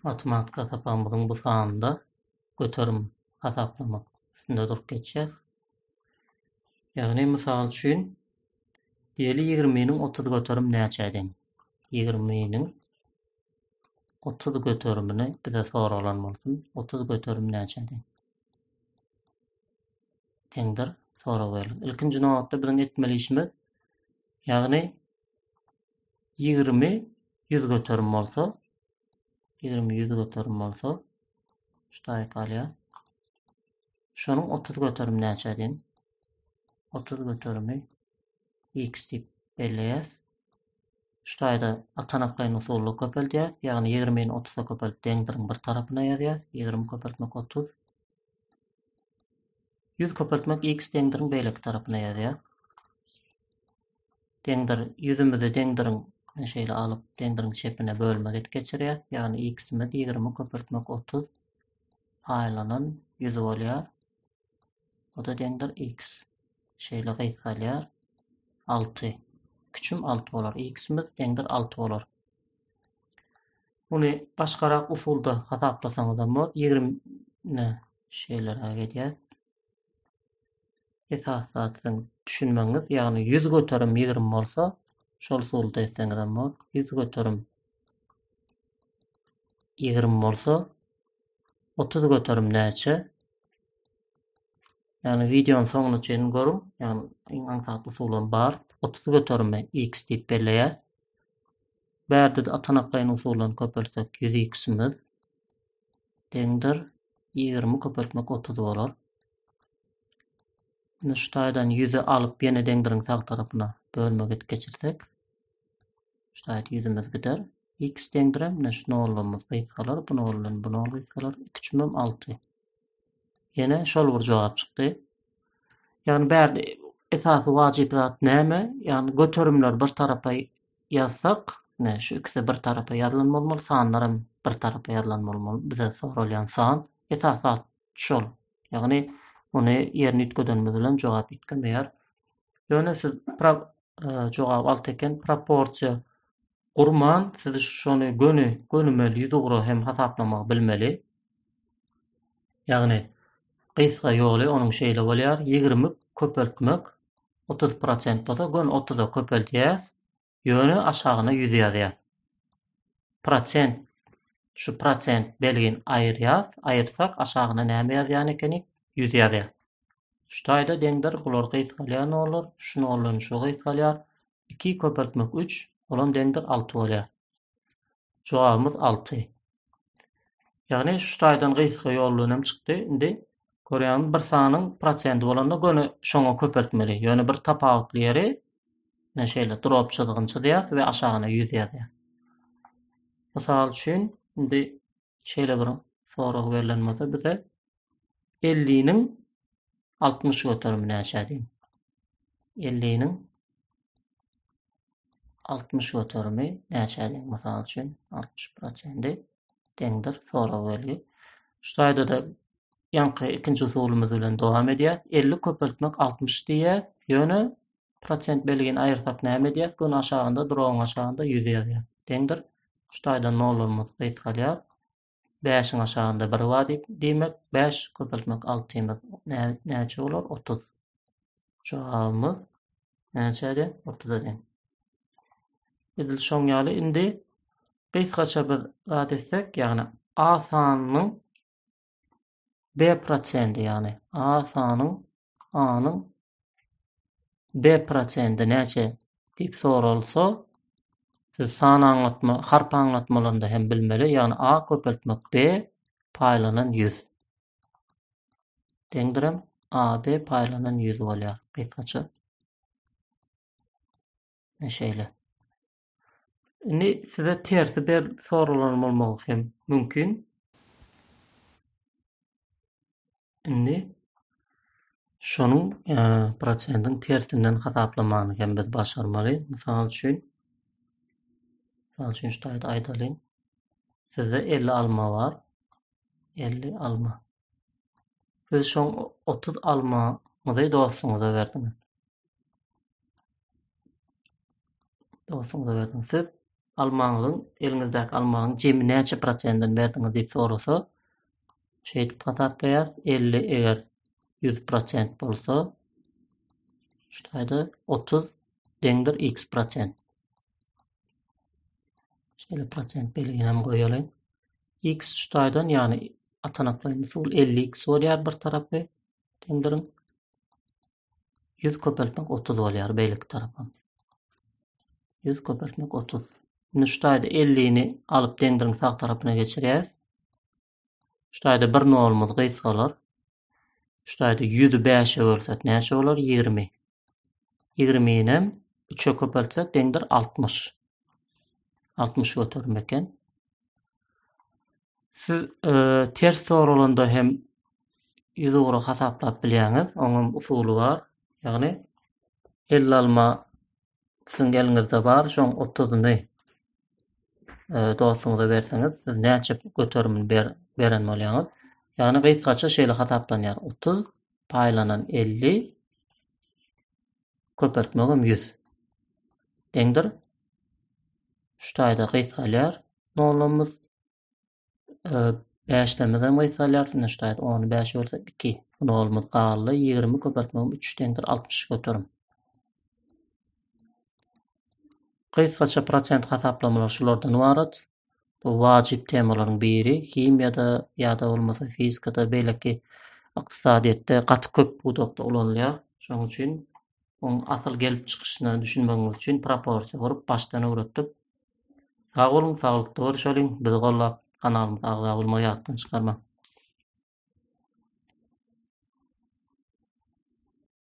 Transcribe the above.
Matematika sapagymyzyň bu sanynda göterim hasaplamak üstünde durup geçýäs. Ýagny mysal üçin diýeli ýigriminiň 30 göterim näçä deň? Ýigriminiň 30 göterimini bize soralan bolsun. 30 göterim näçä deň? Deňdir sorag berlen. Ilkinji nobatda biziň etmeli işimiz ýagny 20 100 göterim bolsa 20 100 göterim bolsa şu taýy galýar. Şonuň 30 göterim näçe deň? 30 göterimi x diýip belleýäs. Şu taýda atanaklaýyn usulda köpeldýäs. Ýagny 20-ni 30-a köpelip deňdiriň bir tarapyna ýazýas. 20 köpeltmek 30. 100 köpeltmek x deňdiriň beýleki tarapyna ýazýas. Deňdir ýüzümizi deňdiriň şeýle alyp deňdiriň çepine bölmek edip geçirýäs. Ýagny x-imiz 20 köpeltmek 30 paýlanan 100 bolýar. O da deňdir x. Şeýle gysgalýar. 6. Küçüm 6 bolar. X-imiz deňdir 6 bolar. Muny başgarak usulda hasaplasaňyzam bor. 20 ne şeýleräk edýäs. Esasy zat siziň düşünmegiňiz, ýagny 100 göterim 20 bolsa, şol usulda etseňizem bor. 100 göterim 20 bolsa, 30 göterim näçe? Ýagny wideony soňuna çenli görüň. Ýagny iň aňsat usulam bar. 30 göterimi x diýip belleýäs. Bärde-de atanaklaýyn usuldan köpeltsek 100 x-imiz deňdir 20 köpeltmek 30 bolar. Indi şu taýdan 100-i alyp ýene deňdiriň sag tarapyna bölmek edip geçirsek, şu taýda ýüzümiz gider. X deňdirem, ine şu nollarymyz gysgalar, bu nol bilen bu nol gysgalar. 2 üçümem 6. Ýene şol bir jogap çykdy. Ýagny bärde esasy wajyp zat näme? Ýagny göterimler bir tarapa ýazsak, ine şu ikisi bir tarapa ýazylan bolmaly, sanlar hem bir tarapa ýazylan bolmaly. Bize soralýan san esasy zat şol. Ýagny ony ýerini üýtgedenimiz bilen jogap üýtgemeýär. Ýöne siz e, jogap 6 eken proporsiýa gurman siz şony göni gönümel ýüzugra hem hasaplamagy bilmeli. Ýagny gysga ýoly onuň şeýle bolýar, 20 köpeltmek 30 prosent bolsa göni 30-a köpeldýäs, ýöne aşagyna 100 ýazýas. Prosent şu prosent belgini aýyrýas, aýyrsak aşagyna näme ýazýan ekenik? 100 ýazýas. Şu taýda deňdir, bular gysgalýar nollar, şu nol bilen şu gysgalýar. 2 köpeltmek 3, olam deňdir 6 bolýar. Jogabymyz 6. Ýagny şu taýdan gysga ýol bilen hem çykdy. Indi görýäňiz bir sanyň prosenti bolanda göni şoňa köpeltmeli. Ýöne bir tapawutly ýeri ine şeýle drop çyzygyny çyzýas we aşagyna 100 ýazýas. Mysal üçin indi şeýle bir sorag berlen bolsa bize 50-niň 60 göterimi näçe diýin. 50-niň 60 göterimi näçä deň? Mysal üçin 60 prosendi deňdir sorag belgi. Şu taýda-da ýaňky ikinji usulymyz bilen dowam edýäs. 50 köpeltmek 60 diýýäs. Ýöne prosent belgini aýyrsak näme edýäs? Göni aşagynda drogyň aşagynda 100 ýazýas. Deňdir. Şu taýdan nollarymyz gysgalýar. Bäşiň aşagynda bir bar diýip, diýmek, bäş köpeltmek altymyz näçe bolar? 30. Jogabymyz näçä deň? 30-a deň. Edil şoň ýaly indi gysgaça bir zat etsek, ýagny A sanynyň B prosendi, ýagny A sanyň A-nyň B prosendi näçe diýip soralsa, siz san aňlatma, harp aňlatmalarynda hem bilmeli, ýagny A köpeltmek B paýlanan 100. Deňdirem AB paýlanan 100 bolýar gysgaça. Şeýle. Indi size tersi ber soralan bolmagy hem mümkin. Indi şonuň e, prosentiň tersinden hasaplamany hem biz başarmaly. Mysal üçin, mysal üçin şu taýda aýdalyň. Sizde 50 alma bar. 50 alma. Siz şoň 30 almaňyzy dostuňyza berdiňiz. Dostuňyza berdiňiz. Siz. Almaňyzyň, eliňizdäki almagyň jemi näçe prosentini berdiňiz diýip sorasa, şeýdip hasaplaýas. 50 eger 100 prosent bolsa, şu taýda 30 deňdir x prosent. Şeýle prosent belgini hem goýalyň. X şu taýdan, ýagny atanaklaýyn usul 50x bolýar bir tarapy deňdiriň. 100 köpeltmek 30 bolýar beýleki tarapam. 100 köpeltmek 30. Indi şu taýda 50-ni alyp deňdiriň sag tarapyna geçirýäris. Şu taýda bir nolumyz gysgalar. Şu taýda 100-i 5-e bölsek näçe bolar? 20. 20-ni 3-e köpeltsek deňdir 60. 60 göterim eken. Siz e, ters soralanda hem ýüzugra hasaplap bilýäňiz. Oňam usuly bar. Ýagny 50 alma siziň eliňizde bar, şoň 30-yny e, dostuňyza berseňiz, siz näçe göterimini ber, beren bolýaňyz. Ýagny gysgaça şeýle hasaplanýar. 30 paýlanan 50 köpeltmegem 100 deňdir. Şu taýda gysgalýar nollamyz. Bäşlemizem gysgalýar. Ine şu taýda ony bäşe bölsek iki. Nolumyz galdy. 20 köpeltmegim üç deňdir 60 göterim. Gysgaça prosent hasaplamalar şulardan ybarat. Bu wajyp temalaryň biri. Himiýada ýa-da bolmasa fizikada, beýleki ykdysadyýetde gaty köp pudakda ulanylýar. Şonuň üçin oň asyl gelip çykyşyna düşünmegiňiz üçin proporsiýa gurup başdan öwretdik. Sag boluň, saglykda görüşeliň. Bizi gollap, kanalymyza agza bolmagy ýatdan çykarmaň.